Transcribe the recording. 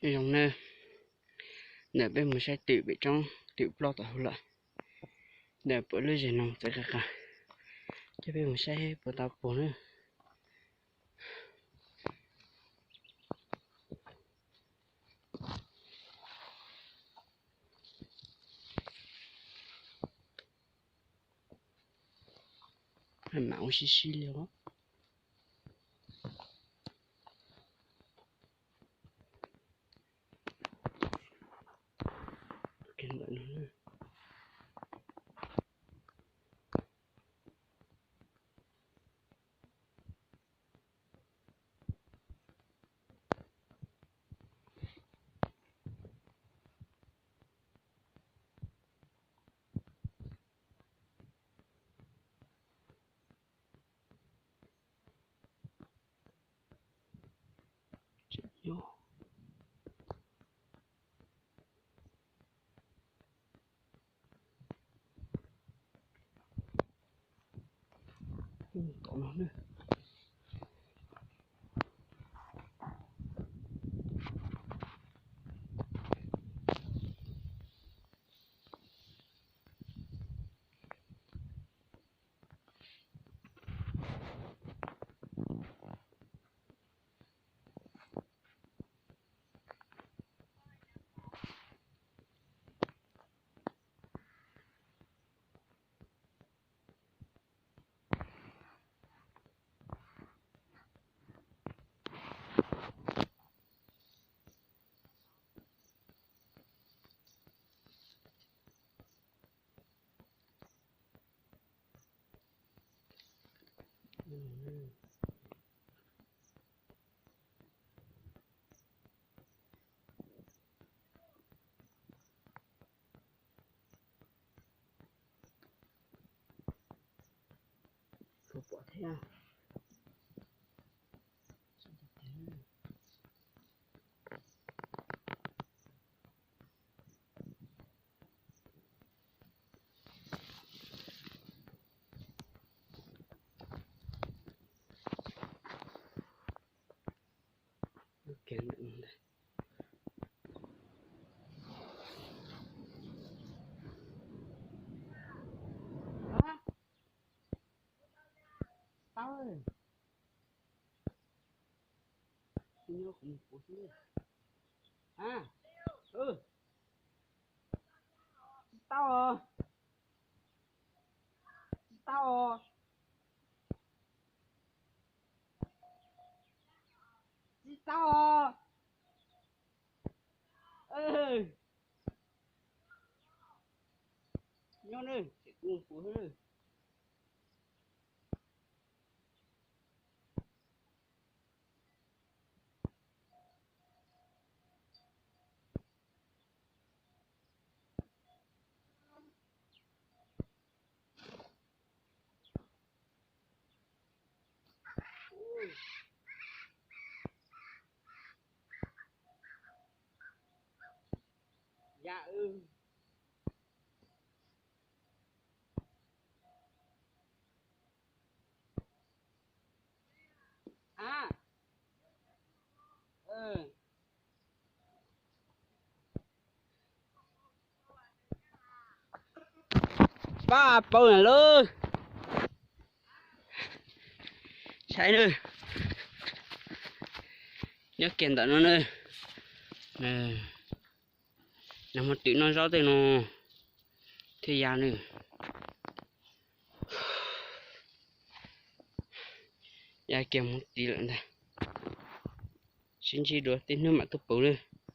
Zoo na, ntawm peb mus saib twm pem roob, twm ploj tom hauv lawm. Ntawm puas lub zem no txawv qas qas, coj peb mus saib puas tau puas na. Mam ua sib sib li os. Tsis pom thiab. Tau. Nyob kuv mus puv xwb. A, tsis tau os. Tsis tau os. Tsis tau os. Nyob ne, kuv mus puv xwb. Ya. A. Pab paub na lauj. Saib na. Nyob kiag ntawm no na. Nag hmo twm noj zaub tej no thiaj ya na. Ya kiag mus tid lawm ntag. Sib ntsib dua tej hnub mam tuaj puv na.